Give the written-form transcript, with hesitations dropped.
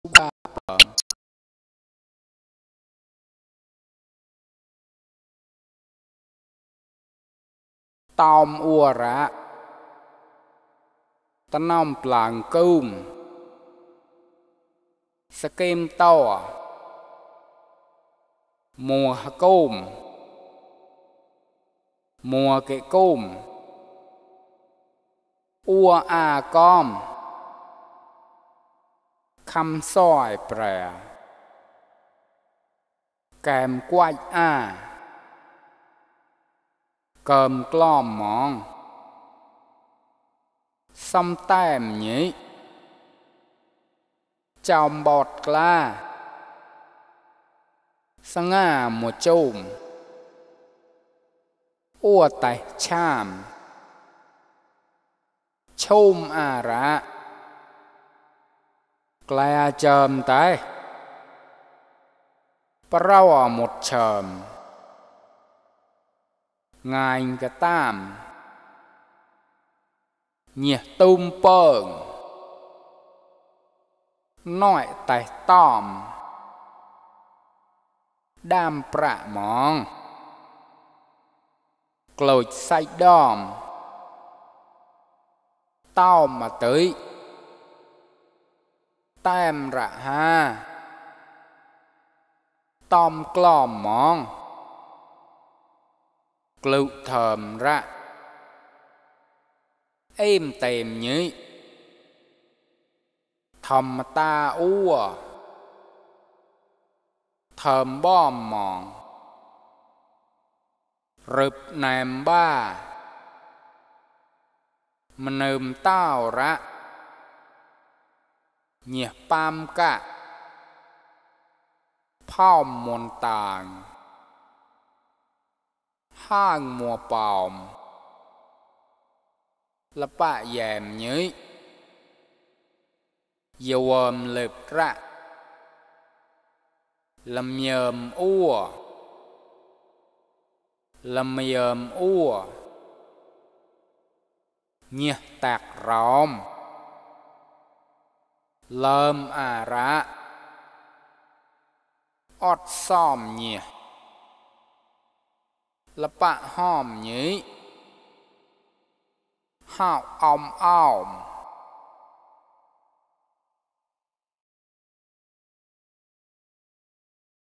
ba tòm ua rạ ta nòm plàng cùm sa kem to mùa cùm mùa kệ cùm ua a com khăm soi prè kèm quay a cơm clom mong xăm tèm nhỉ chòm bọt la sang ngà một chùm ua tay chàm chùm à rạ cla chòm tay prao một chòm ngài cái tam nhiệt tùm pờng nói tay tòm đam prạ mong clôi say đom tao mà tới tem rạ ha tòm clom mong clụ thầm rạ êm tèm nhí thầm ta ua thầm bom mong rụp nèm ba mà nơm tao rạ nhiệt pam cả phom môn tàng hang mùa bòm là bạ dèm nhí dầu lệp rạ làm nhờm ua làm nhờm ua nhiệt tạc rõm lơm à rạ ọt xòm nhiệt là bạ hòm nhí hào ong ong